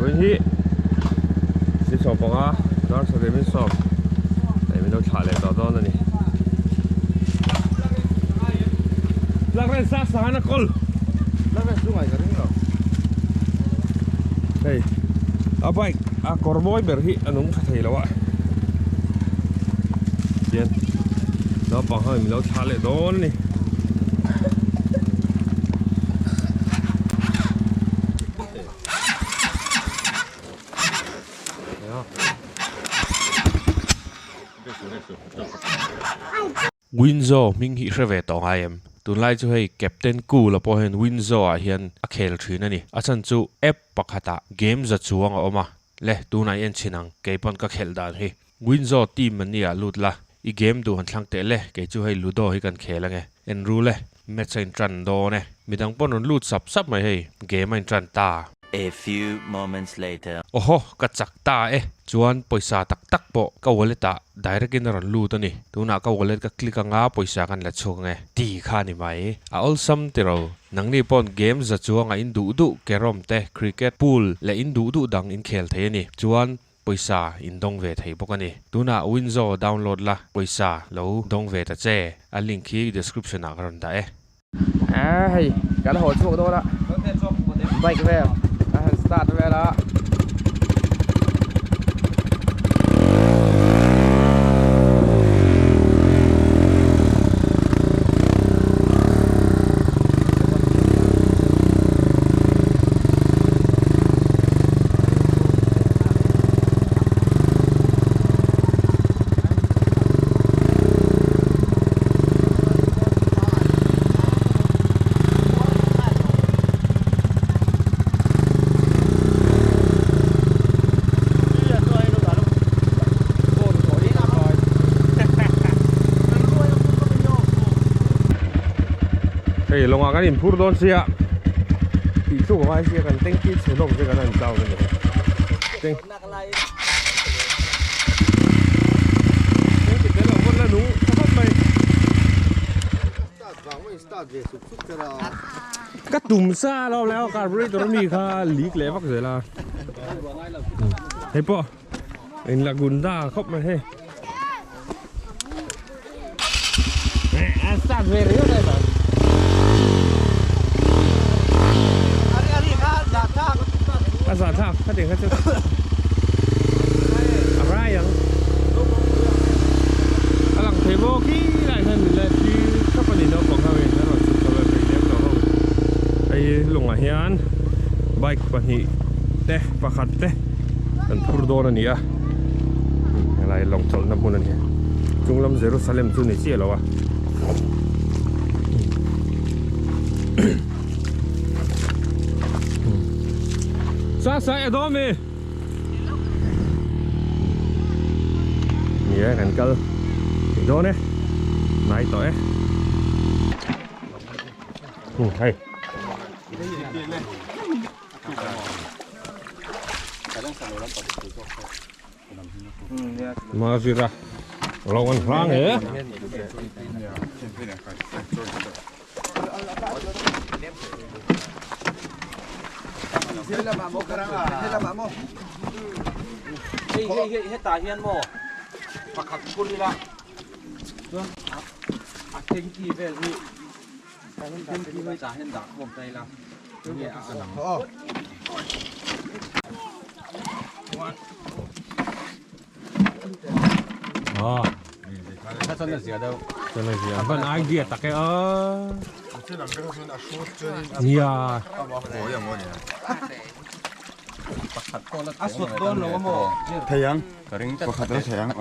Vawiin hi ni 15 dar sarih min sawm hei min lo thlah leh tawh dawn a ni. Lak ren sa sang an a kawl. Lak ren chu ngai ka ring lo. Hei a bike a kawr mawi ber hi a nung tha thei lo a. Tian naupang ho in min lo thlah leh dawn a ni. Winzo hming hi i hre ve tawh ngai em? Tunlai chu hei Captain Cool a pawh hian Winzo ah hian a khel thin a ni. A chhan chu app pakhatah game za chuang a awm a, le tunah i en chhin ang, kei pawn ka khelh dan hi. Winzo team an nia lut la, i game duh han thlang teh le, kei chu hei Ludo hi kan khel ange. En ru le, match a intran dawn e. Midang pawn rawn lut sap sap mai hei, game a intran ta. A few moments later. Awhaw, ka chak ta e. Chuan pawisa tak tak pawh ka wallet ah direct in a rawn lut a ni. Tunah ka wallet ka click anga pawisa kan la chhuak ange. Ti kha ni mai. A awlsam tiro. Nangni pawn game za chuanga in duh duh carrom te, cricket, pool leh in duh duh dang in khel thei a ni. Chuan Pawisa in dawng ve thei bawk a ni. Tunah Winzo download la, pawisa lo dawng ve ta che. A link hi description ah ka rawn dah e. A hei kan haw chhuak dawn a, bike vel a han start vel a. Hei lawngah kan inphur dawn sia tih tluk a ngai sia kan tanky chhe hlawm che kan han chau a ni teng tanky tel lo pawn la nung tha khawp mai ka tum sa lo le aw carburetor ami kha leak leh vak zel a hei pawh in la gunda khawp mai hei a start ve riau dai ba a za thak kha tiang kha chu a rai ang a lang thei maw khi lai khan min la thi thap a ni naupang ho in a rawn chhuk chho ve peih lem lo ho hei lungah hian bike pahnih te pakhat te kan phur dawn a ni a helai lawng chawlhna hmun a ni chung lam Jerusalem chu ni chiah lo a sa sa e dawn mi ni e kan kal dawn e nai tawh e hei Mazira lo an hlang e. Hei hei hei hetah hian maw pakhat phur ila chuan a tanky vel hi tanky hi tah hian dah khawm ta ila nge a lang Van idea tak e a. Nia. A sut dawn lo a maw? Thei ang. Pakhat a thei ang.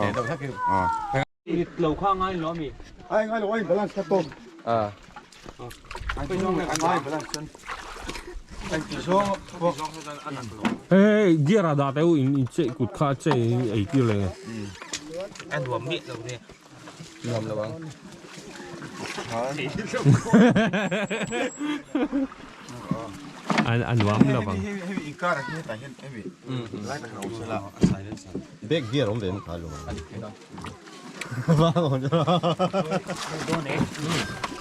Rit lo kha ngai lo ami? Ai ngai lo ai balance kha tawk. A. Ai balance chuan. Ai ti zawng Hei gear a dah teu in in che kut kha che ei tir leh nge. A nuam miah lo nia. Nuam lo ang. An a nuam lo ang. Hemi inkar ah hian hetah hian hemi lai tak a awm sela. Back gear awm ve em kha lo.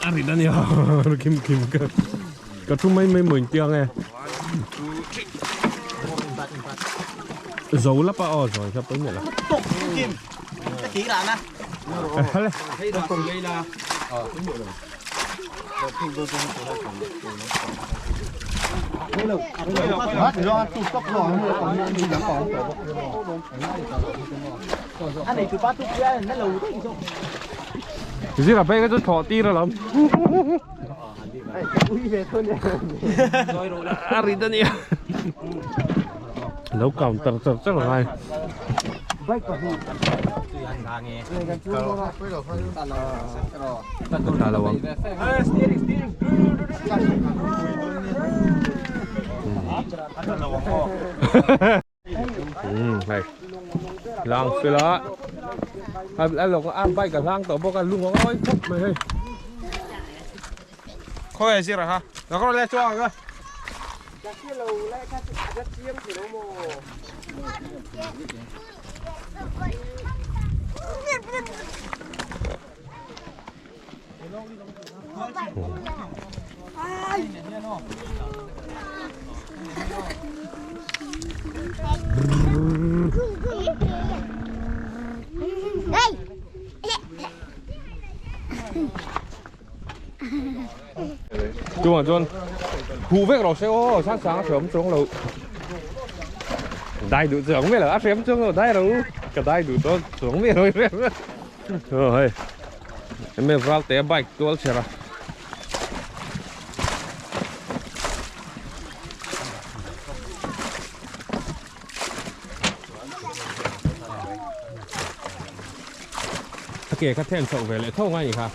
A rit a nia kim kim ka ka thu mai mai mawi tiang e. Zo lap a aw zawi kha pawi miah lo. Hale. Zira phei kha chu thlawh tir alawm. A rit a nia. Lo counter char char ngai. Ta lo ang. Um hei lang fel a a lawng a bike a hlang tawh bawk a lung a ngawi khawp mai hei khawi a zir a ha ka rawn let chuang ang a Chungah chuan huh vek rawh se aw sang sang a hreawm chuang lo dai duh chuang miah lo a hreawm chuang lo dai ro ka dai duh dawn chuang miah lo aw hei enge valte a bike tual chher a. A ke kha then chhoh ve leh tho ngai ni kha.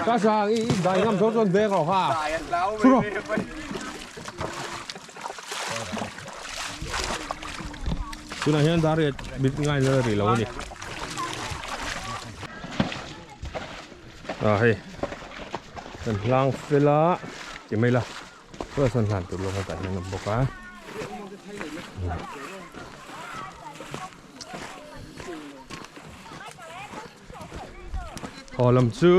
Ka sang i dai ngam chuan chuan beng rawh kha. Thu rawh. Tunah hian dar riat bit ngai na rih lo a ni. A hei kan hlang fel a ti mai la chuan sawn hlan tur lawng a tah hian a awm bawk a. Haw lam chu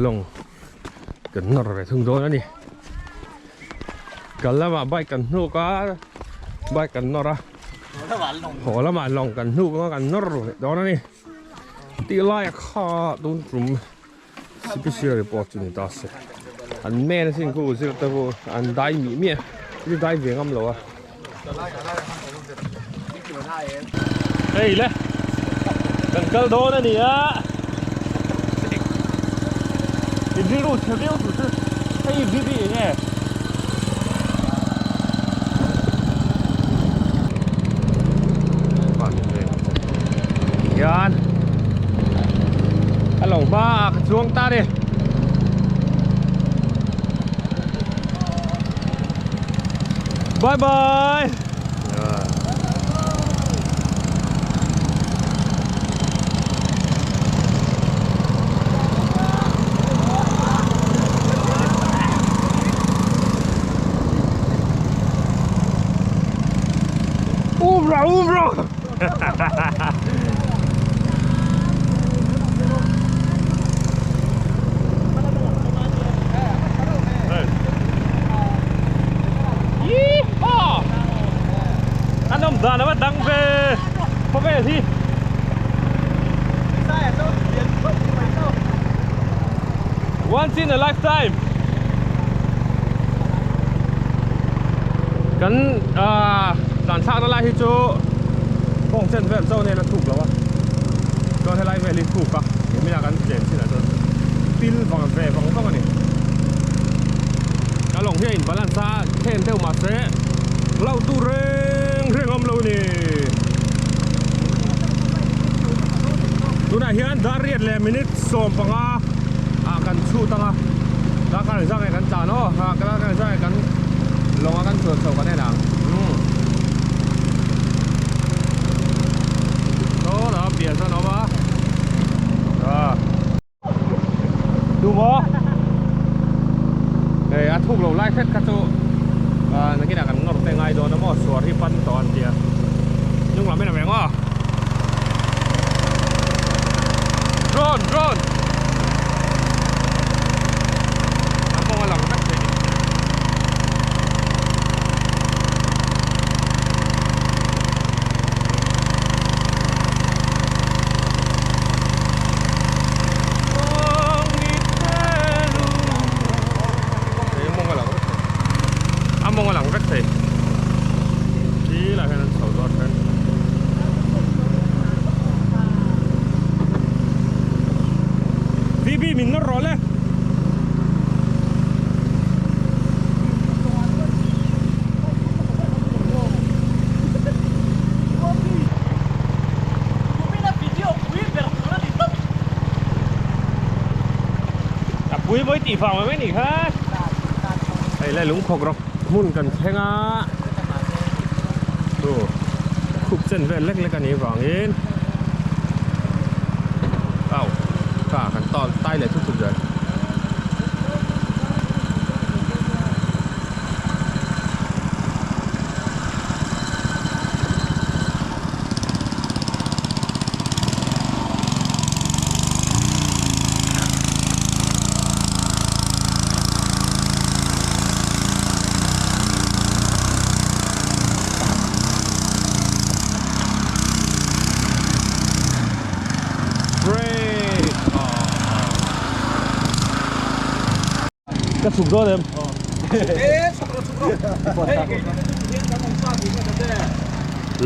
lawng kan nawr ve thung dawn a ni. Kal lamah bike kan hnuk a bike kan nawr a haw lamah lawng kan hnuk anga kan nawr ve dawn a ni. Tih laia kha tun tum special report chu ni ta se an men asin khu zir te pawh an dai mih miah a dai ve ngam lo a. Hei le kan kal dawn a ni a in rilru chhe viau tur chu hei vi eng nge. Hian a lo hma ah ka chuang ta ni. Bye bye. Umra umra. Yeehaw! An awm dan a va dang ve khawvel hi. Once in a lifetime. Kan tlan thlak na lai hi chu kawng chen vel chauh nen a thuk lo a chuan helai vel hi thuk a nimin ah kan chen chin ah chuan pil vang ve vang vang a ni a lawng hi a in balance a then deuh mahse hlauh tur reng reng a awm lo a ni tunah hian dar riat leh minute 15 ah kan chhut ang a darkar engzah nge kan tlan aw darkar engzah nge kan lawng a kan chuan chhoh kan en ang saw lam pian sawn a awm a duh maw hei a thuk lo lai hret kha chu nakinah kan nawr te ngai dawn a maw suar hi pan tawh an tia hnung lam en a ve ang aw. Drone drone a kawng a lang vek thei ni. in nawr rawh le. A pui mawi tih vang mai mai nih kha. Hei lai lungkhawk rawk hmun kan thleng a. Chu khup chen vel lek lek a nih vangin au tha kan tawn tai leh thut thut zel. Ka chhuk dawn em?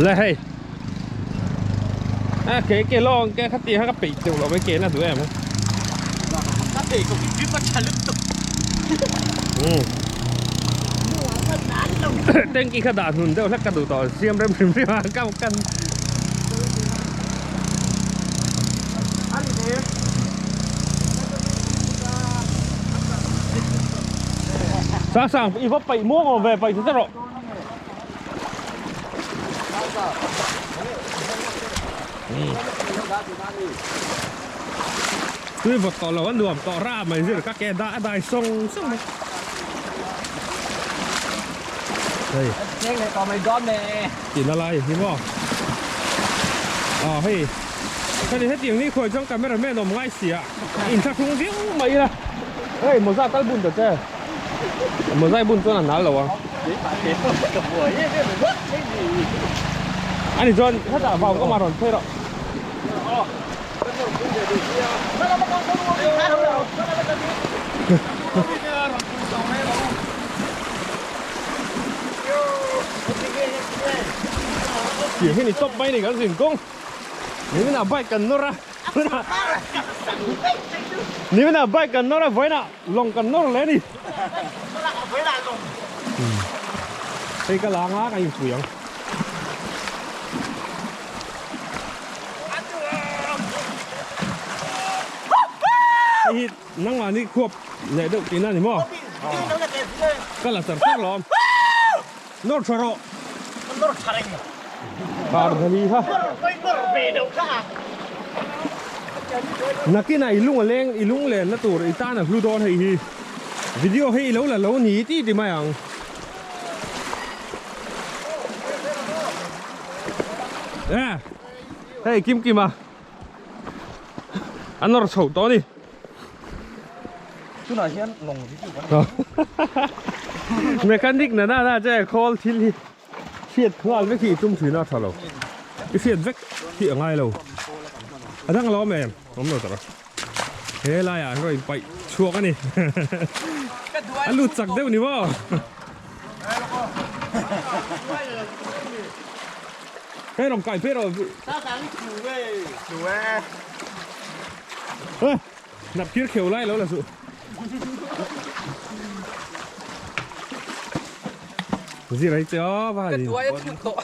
Le hei. A ke ke lawng ke kha ti kha ka peih teuh lo mai ke na duh em. Ka peih ko ki pa tha lutuk. Um. Tanki kha dah hnun deuh hlek ka duh tawh siam rem hrim hrim a ka kan. Sang sang i va paih muang awm ve paih ta rawh. Tui vawt tawh lo a nuam tawh ra mai zir ka ke dah a dai sawng sawng mai. Hei. Tih na lai hi maw. Aw hei. Hei hetiang ni khawi chuan camera man awm ngai si a. Inthlahrung viau mai ila. Hei mawza kal bun ta che. Mawzai bun chuan a nal lo ang. Ani chuan hetah vau ka mah rawn phei rawh. Tiang hi ni tawp mai ni kan zin kawng. Nimin ah bike kan nawr a. Nimin ah bike kan nawr a vawiin ah lawng kan nawr leh a ni. Hei ka la anga ka inpui ang. Hei hi nangmah ni khuap leh deuh tihna a ni maw? Ka la char char lo. Nawr tha rawh. Nawr tha reng. Kar dhali kha. Nakinah i lung a leng i lung lenna tur i tan a hlu dawn hei hi. Video hi i lo la lo ni ti ti mai ang. E hei kim kim a a nawr chhoh tawh a ni. Tunah hian lawng review kan nei. Mechanic na na na che khawl thil hi hriat nghal vek hi i tum thin a tha lo. I hriat vek hi a ngai lo. A dang lo awm em? Awm lo tak a. He laiah an rawn inpaih chhuak a ni. A lut chak deuh ni maw? Hei rawn kai phei rawh. Nap thir kheu lai lo la suh. Zir ai che aw va hanin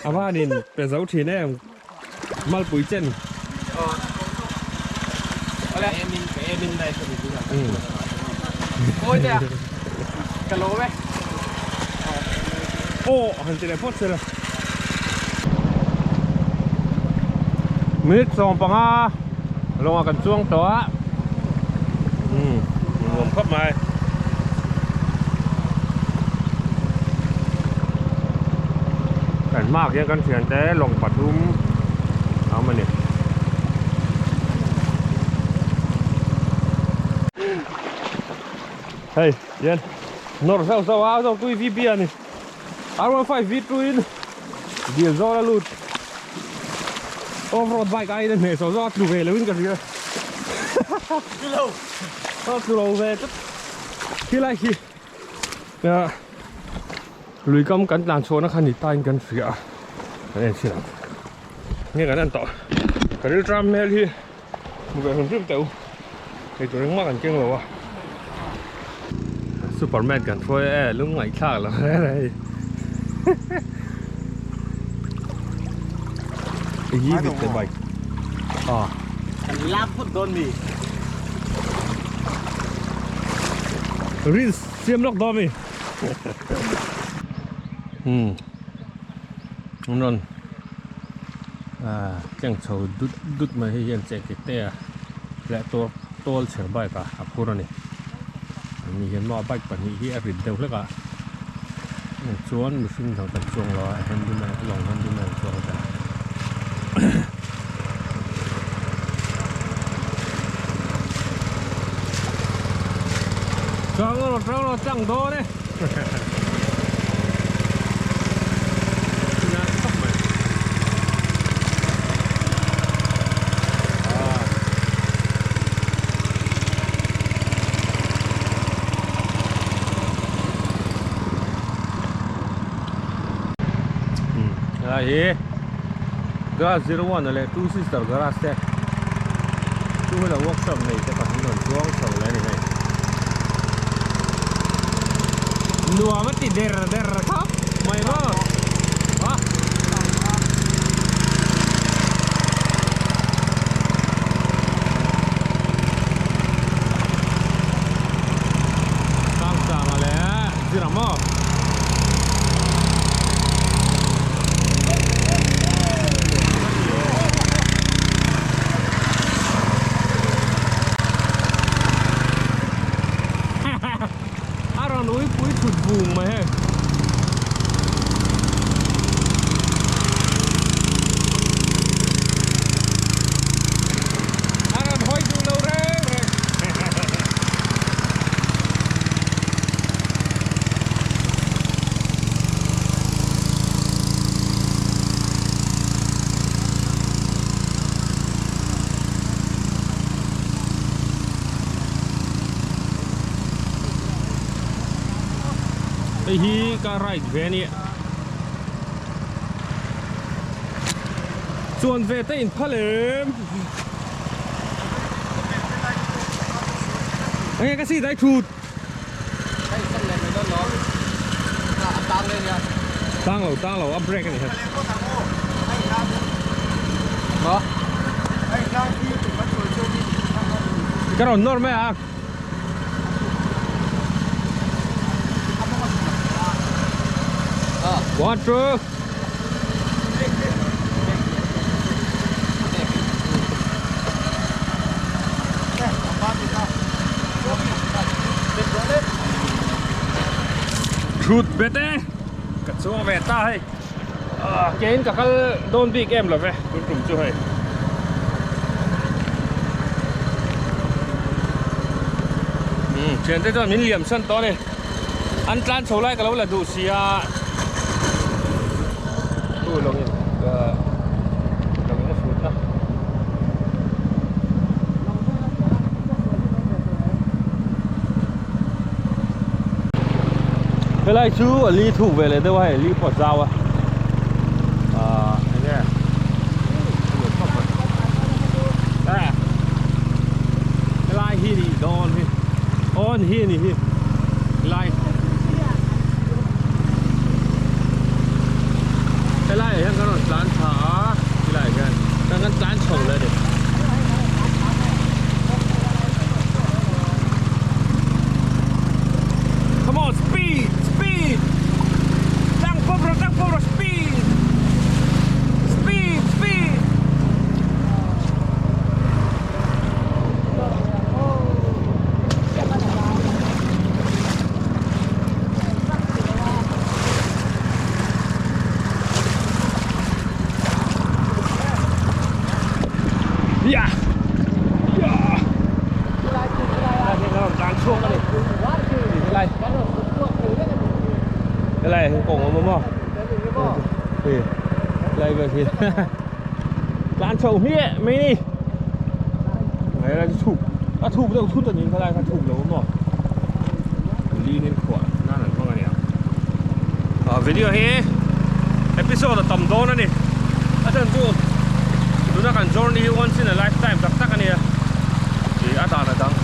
a va hanin pe zo thin em malpui chen. Aw han ti leh phawt se la. Minute 15 lawngah kan chuang tawh a umm nuam khawp mai kan hmaah khian kan thiante lawng pathum a awm a ni hei hian nawr zauh zauh a zawk tui vb a ni. R15 V2 in dil zawl a lut off road bike aiin a hneh sawh zawk a tlu ve lo in ka hria a tlu lo ve tlat khilai khi lui kam kan tlan chhuahna kha ni ta in kan hria a kan en chhin ang nge kan en tawh ka rilṭam hmel hi hmu ve hrim hrim teh u. Eitur engmah kan keng lo a. Superman kan hruai e lung ngaihthlak lo reng reng hei. Hei hi bik te bike. Ah. Kan lak phut dawn mi. Reels siam lawk dawn mi. Hmm. An rawn tleng chho dut dut mai hei hian cheng ki te a leh tur tual chher bike ah a phur a ni ani hian maw a bike pahnih hi a rit deuh hlek a chuan mihring dang kan chuang lo a handyman lawng handyman chuang a. Chuang rawh chuang rawh tlang dawn e. Helai hi Garage 01 leh Two Sister Garage te two wheeler workshop nei te pahnih rawn chuang chho leh a ni hei. Nuam a ti der der khawp mai maw a. Sang sang a leh zir ang maw. A rawn ui pui thut vung mai hei. A rawn hawi duh lo reng reng. Hei hi ka ride ve a ni chuan ve te in phal em enge ka seat ai thut tang lo tang lo a break a ni hei ka rawn nawr mai a. One two. Thut bet e ka chuang ve ta hei kein ka kal dawn bik em lo ve tun tum chu hei. Thiante chuan min liam san tawh a ni an tlan chho lai ka lo la duh si a tu lawngin lawngin a hrut a. Helai chu a li thuk ve leh deuh a hei li pawh a zau a ahh enge helai hi ni dawn hi awn hi a ni hi helai helai ah hian kan rawn tlan thla a helai ah hian kan tlan chho leh a ni. Come on, speed, speed. Tang pop ro, tang pop ro, speed. Speed, speed. Yeah. Yeah. Helai helai hi kawng awm a maw hei helai vel hi tlan chho hmiah mai ni helai chu chhuk a thuk deuh thut a ni helai kha thuk lo a maw lin in khuah nan an hmang a nia ah video hi episode a tam dawn a ni a chhan chu tuna kan journey hi once in a lifetime tak tak a nia ih a dan a dang.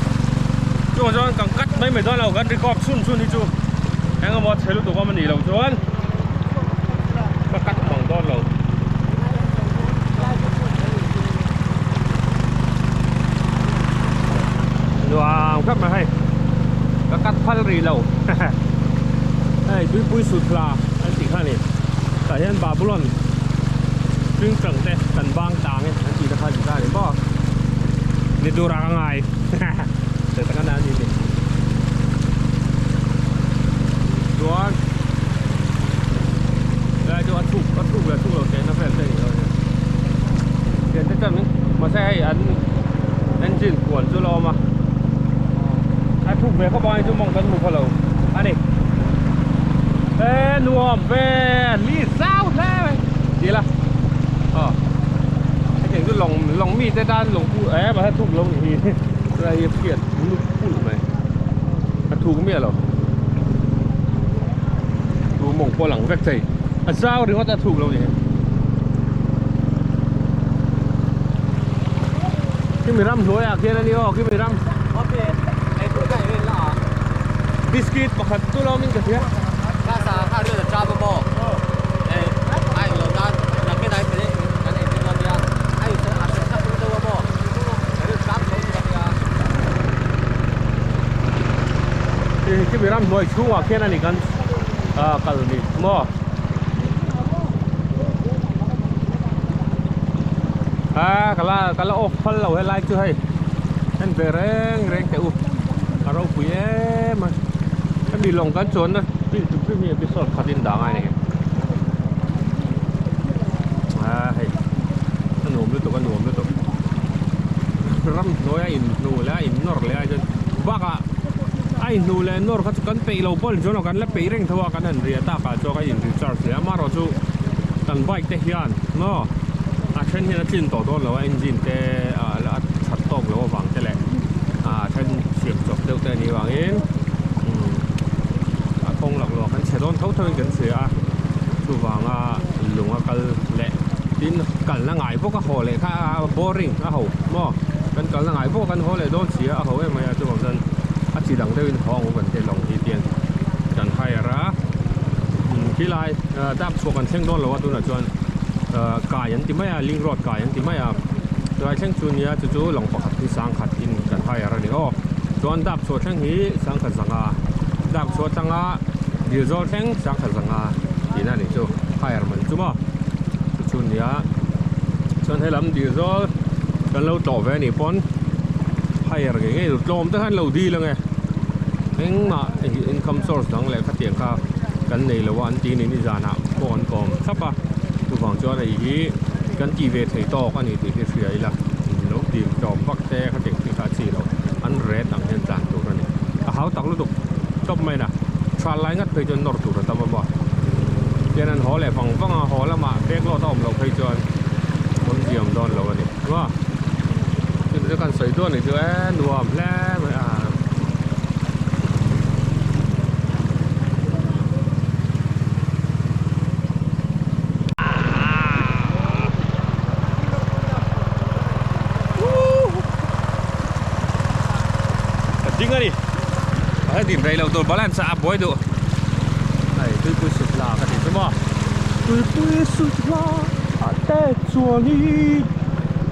Chungah chuan kan cut mai mai dawn lo kan record chhun chhun hi chu eng emaw chhe lutuk awm a nih loh chuan ka cut mang dawn lo. Nuam khawp mai hei ka cut phal rih lo hei tuipui sut hla an tih kha a ni tah hian Babulon hringchang te kan bang tang e an tih te kha a ni ta a ni maw ni tur ah ka ngai teh tak a na a ni chuan helai chu a thuk a thuk leh thuk lo teh na vel te a ni dawn a thian te chuan mahse hei an engine kuan chu a la awm a a thuk ve khawp ang hei chu mawng kan hmu kha lo a ni e nuam ve li zau hle mai ti ila aw hetiang chu lawng lawng mi te tan lawng pu e mahse thuk lo ni hi lai hi phiat lut pulh mai a thuk miah lo chu mawng pawh a lang vek thei a zau ringawt a thuk lo ni hi Kimi ram hnuaiah khian a ni aw kimi ram biscuit pakhat chu lo awmin ka hria. Kimi ram hnuai chhungah khian a ni kan kal ni maw. A ka la ka la off phal lo helai chu hei en ve reng reng teh u a ropui em a hemi lawng kan chuan na hrim hrim hi episode khat in dah ngai a ni a hei a nuam lutuk a nuam lutuk ram hnuai a in hnu leh a in nawr leh a chuan bakah a in hnu leh nawr kha chu kan peih lo pawh ni chuan kan la peih reng tho a kan han riah takah chuan kan in recharge leh a amaherawhchu chu kan bike te hian maw a then hian a tlin tawh dawn lo a engine te ah a that tawk loh avang te leh ah a then siam chawp deuh te a nih avangin umm a kawng lak luah kan chhe dawn tho tho in kan hria a chuvanga lung a kal leh tin kalna ngai bawk a haw leh kha a boring a ho maw kan kalna ngai bawk a kan haw leh dawn si a a ho em mai a chuvang chuan a chi dang deuhin haw ang u kan tih lawng hi tian kan hire a khilai dap chhuah kan thleng dawn lo a tunah chuan kai an ti mai a link road kai an ti mai a chulai thleng chu nia chu chu lawng pakhat hi sangkhat in kan hire a ni aw chuan dap chhuah thleng hi sangkhat zanga dap chhuah atanga dil zawl thleng sangkhat zanga tihna a nih chu hire man chu maw chu chu nia chuan helam dil zawl kan lo tlawh ve a nih pawn hire ngei ngei tlawm te khan lo dil ang e engmah income source dang leh khatiang kha kan nei lo a an ti ni nizanah pawh an kawm thlap a chuvang chuan hei hi kan tih ve thei tawk a ni tih hi hria ila lo dil tlawm vak te khatiang thil kha a chi lo an ret ang hian tlan tur a ni a hau tak lutuk tawp mai na tha lai ngat phei chuan nawr tur a tam a maw tian an haw leh vang vang a haw lamah bag load a awm loh phei chuan awm ziam dawn lo a ni maw chumi chu kan sawi duah ni chu e nuam hle mai a. Ka ding a ni a he din rei lo tur balance a buai duh hei tuipui sut la ka tih chu maw tuipui sut la a te chuan i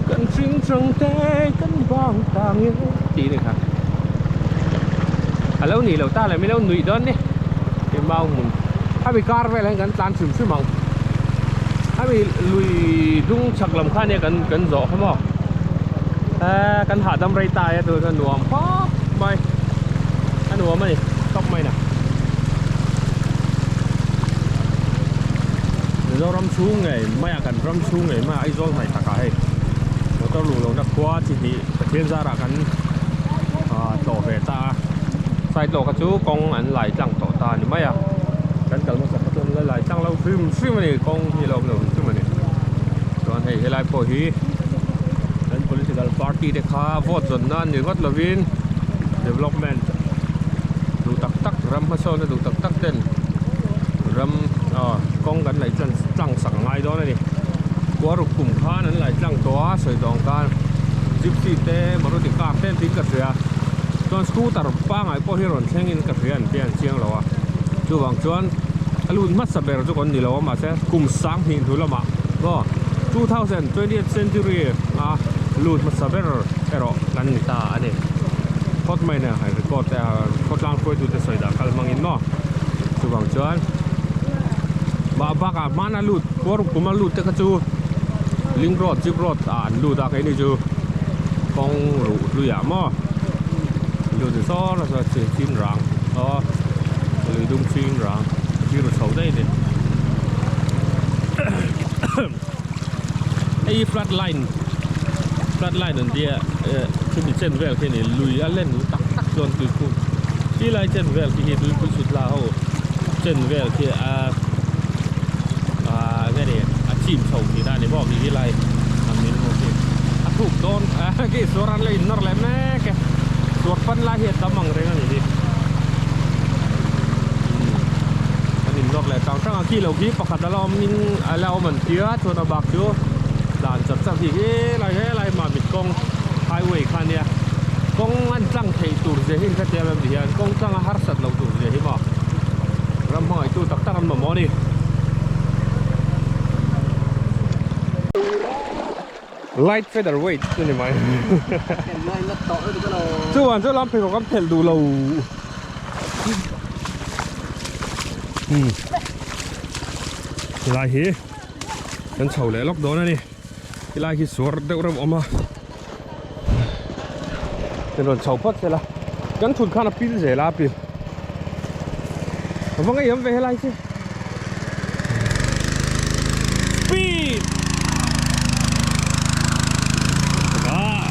kan hring chang te kan vang tang e tih a ni kha a lo nih loh ta le min lo nuih dawn ni i mau hmun hemi kar vel ah hian kan tlan hrim hrim ang hemi lui dung chhak lam kha nia kan kan zawh kha maw eee kan hahdam rei ta e tuna nuam khawp mai a nuam a ni tawp mai na Mizoram chhung ngei mai a kan ram chhung ngei mai a Aizawl hnaih takah hei motor luh lohna khua chi hnih Pathian zarah kan ah tlawh ve ta a side lawka chu kawng an lai tlang tawh ta a ni mai a kan kal hmasa kha chuan la lai tlang lo hrim hrim a ni kawng hi a lo awm lo hrim hrim a ni chuan hei helai pawh hi kan political party te kha vote zawn nan ni ringawt lovin development duh tak tak ram hmasawnna duh tak tak ten ram ah kawng kan laih tlang tlang sak a ngai dawn a ni kuaruk kum khan an laih tlang tawh a sawi tawh ang khan gypsy te maruti car te an tling ka hria. Chuan scooter pangai pawh hi rawn thleng in ka hria an tia an chiang lo a. Chuvang chuan a lut hmasa ber chu kan ni lo a mahse kum sang hnih hnu lamah maw 2020th century a lut hmasa ber erawh kan ni ta a ni. Phawt mai nen han record te a khawtlang hruaitu te sawi dah kal hmangin maw. Chuvang chuan mah bakah hmana lut kuar kuma lut te kha chu link road jeep road ah an lut a keini chu kawng ruh hluiah maw lut ni sawn a saw chi chin rang aw lui dum chin rang a sir chho daih a ni hei flat line flat line an tia eh chumi chen vel khi a ni lui a len tak tak chuan tuikhu ti lai chen vel khi hi tuipui chhut la ho chen vel khi a ah enge ni a chim chho tihna a ni maw khi lai a min hmuh khi a thuk dawn a khi suar an la in nawr leh mek e suar pan lai hi a tam ang reng a ni hi an in nawr leh tang tang a khi lo khi pakhat a la awm in a la awm an tia chuan a bak chu dan chak chak hi helai helai mamit kawng highway kha ania kawng an tlang theih tur zia hi ka tia em ti hian kawng tlang a harsat loh tur zia hi maw ram hmangaihtu tak tak an mamawh a ni. Light feather weight chu ni mai chuan chu lam pheikhawk an phelh duh lo helai hi kan chho leh lawk dawn a ni helai hi suar deuh reuh awm a kan rawn chho phawt sela kan thut khan a pil zel a a pil a va ngei awm ve helai chu speed ah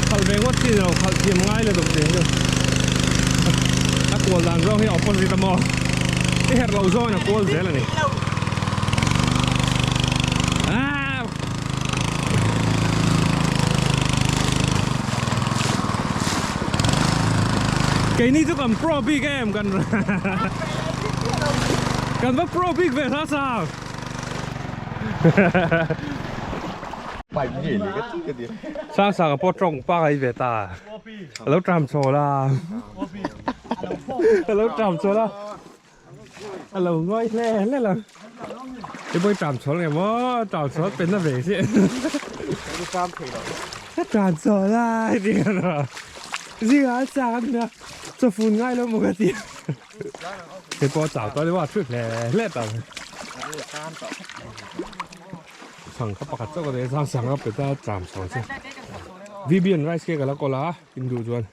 Khalh ve ngawt chi nilo khalh thiam ngai la duh tih chu a kual dan zawng hi opposite a maw i herh loh zawngin a kual zel a ni. Keini chu kan pro bik em kan kan va pro bik ve hla sa. Sang sang a pawh tawng pangai ve ta. A lo tram chho la. A lo tram chho la. A lo ngawi hle hle lo. Cái bơi tràm chó này mà tràm chó bên nó về chứ. Tràm chó la đi rồi. Gì hả sáng nữa. Cho phun ngay luôn một cái tiền. Cái bò chảo tôi đi vào trước lẹ lẹ tao. Sang khắp bạc cho cái đấy sang sang khắp ta tràm chó chứ. Vibian rice kia cái là có lá, in đủ chuẩn.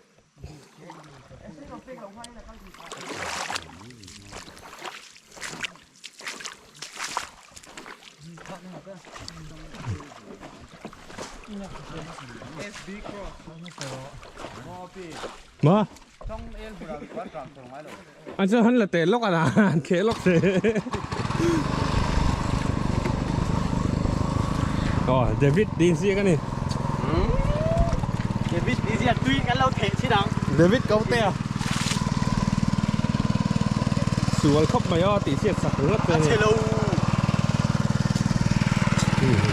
Ma An chu han la teh lawk a na an kheh lawk che Aw David tih ziak a ni David tih ziak tui kan lo theih chin ang David ko te a Sual khawp mai aw tih chhiat sak ringawt che a ni.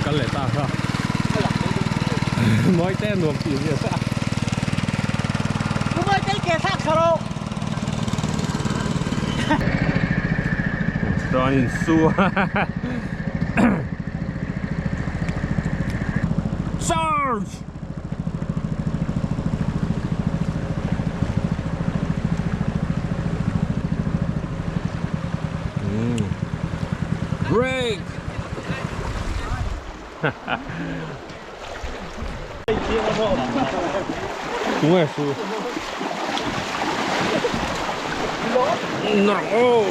Kal leh ta kha. Mawi te nuam tih zia sa. Mawi te ke thlak tha rawh. Chuan in su Charge! Break! Tunge su? Nawrh aw!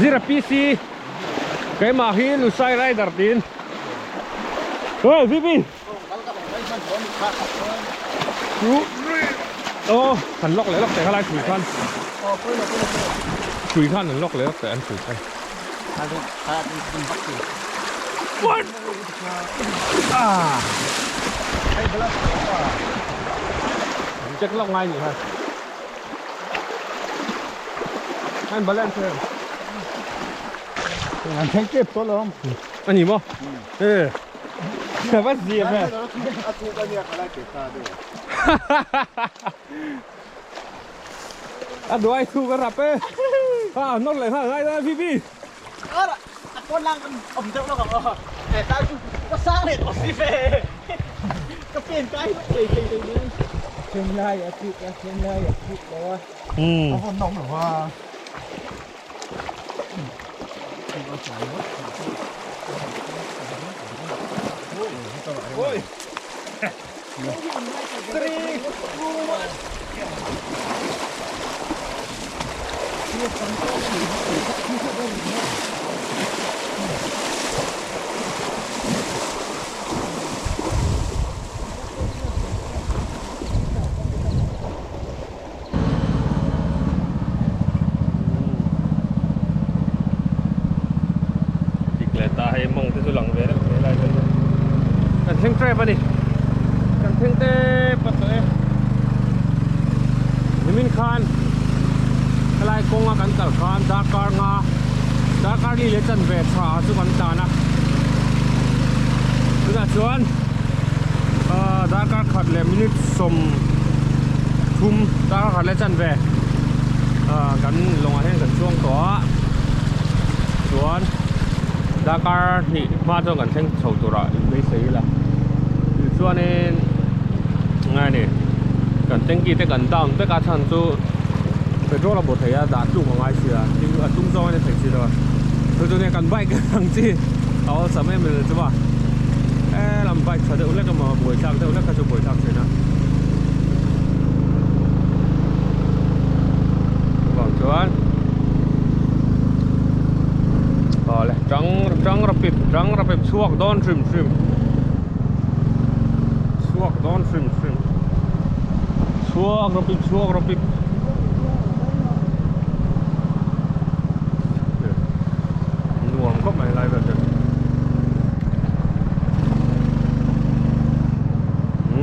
Zira PC keimah hi Lusai Rider tiin. Hey VP! Aw han lock leh lawk teh kha lai hrui khan. Hrui khan an lock leh lawk teh an hrui khan. One. Ah. Check log ngay nhỉ hả? Anh bật lên xem. An thleng tep tawh lo. Anh nhìn không? Ừ. Bắt gì vậy? A thuk a nia ka lai pe ta deuh. À đồ ai thu cái rạp ấy. À nó lại hả ngay ra phi phi. Con lang ẩm deuh lawk ang aw. He ta chu ka sang leh tawh si ve. Ka pen kai thei thei thei thei. Then lai a thuk a then lai a thuk lo a. Ừ. A vawn nawm lo a. Ôi. 3 2 1. Dik leh ta hei mawng te chu lang ve reuh mai lai vel chu kan thleng tep a ni kan thleng tep a tawh e nimin khan helai kawnga kan kal khan darkar nga darkar li leh chanve tha chu kan tan a tunah chuan ah darkar khat leh minute sawm thum darkar khat leh chanve ah kan lawngah hian kan chuang tawh a chuan darkar hnih hma chuan kan thleng chho turah inbeisei ila tichuanin ngai ni kan tanky te kan down vek a chhan chu petrol a bo thei a dah tluk a ngai sia tin a tung zawng a ni thei si lo a chu chu nia kan bike ang chi a awlsam em em chu a e lam bike tha deuh hlek emaw buaithlak deuh hlek kha chu buaithlak thin a chuvang chuan awle tang tang rapip tang rapip chhuak dawn hrim hrim chhuak dawn hrim hrim chhuak rapip chhuak rapip nuam khawp mai lai vel chu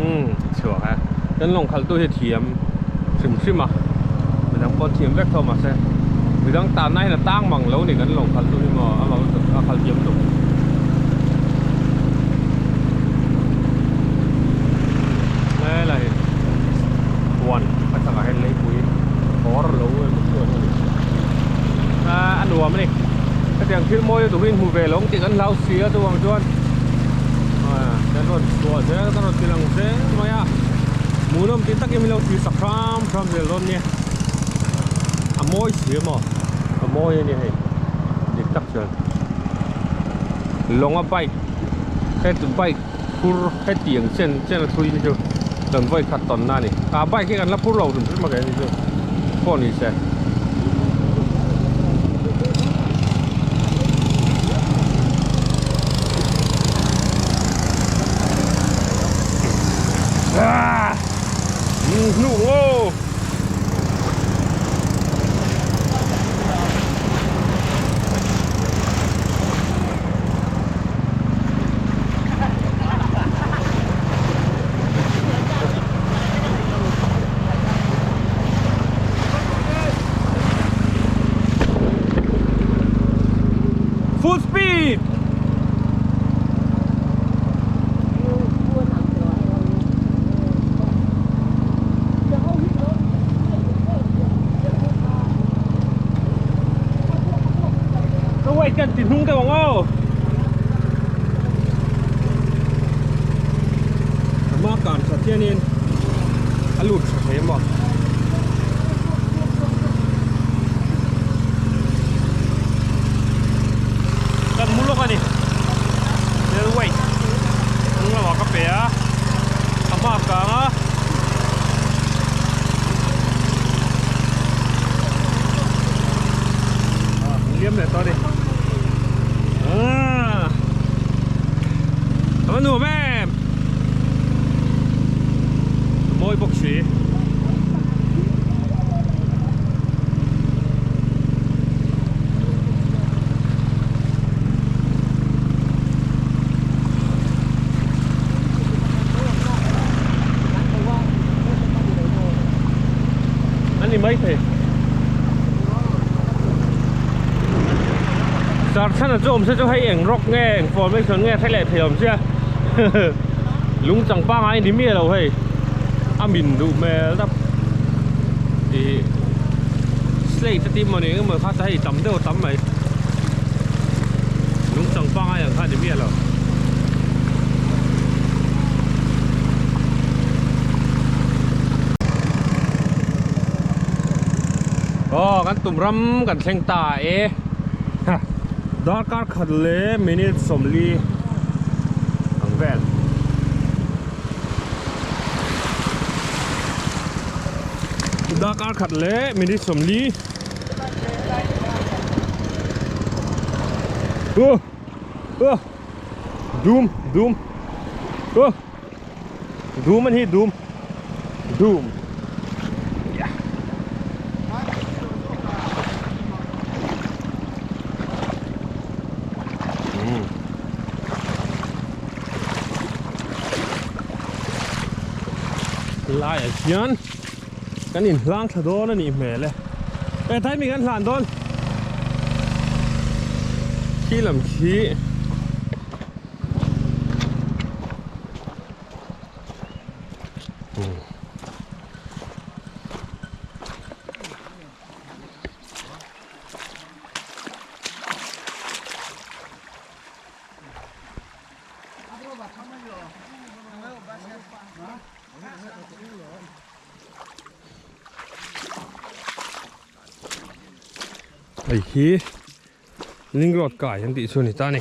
umm chhuak e kan lawng khalh tu hi thiam hrim hrim a midang pawh thiam vek tho mahse midang tan na hian a tang mang lo ni kan lawng khalh tu hi maw a a khalh thiam tuk. Helai huan a chakah hian leipui kawr lo emaw chuan a ni a nuam a ni hetiang thil mawi lutuk hi hmu ve lo ang tih kan hlau si a chuvang chuan kan rawn chhuah zel kan rawn ti lang zel mai a hmuhnawm tih takin min lo thlir sak hram hram zel dawn nia a mawi si emaw a mawi a ni hei dik tak chuan lawnga bike heti bike phur hetiang chen chen a thui hi chu kan vawi khat tawn na a ni ah bike hi kan la phur lo hrim hrim a kei ni chu pawh ni se. Ah! Hnuh ngô! Full speed! Ka weight kan ti hnung deuh ang aw. A hma kan that hianin a lut tha thei maw. Kan mu lawk a ni. Thil weight hnung lamah ka pe a, a hma kang a. Liam leh tawh a ni. Aaa a va nuam em! A mawi bawk si. maithei. Sarchhana chu awm se chu hei eng rock nge eng formation nge hre leh thei awm sia lung chang pangai ni miah lo hei a min duh hmel dap ih slate a tih mawni eng emaw kha chu hei tam deuh a tam mai lung chang pangai ang kha ni miah lo. Aw kan tum ram kan thleng ta e ha darkar khat leh minute sawmli ang vel darkar khat leh minute sawmli uh uh dum dum uh Dum an hi dum dum yeah. Mm. Laiah hian kan inhlang thla dawn a nih hmel e e thai mi kan hlan dawn khi lam khi Hei hi Ling road kai an tih chu a ni ta a ni.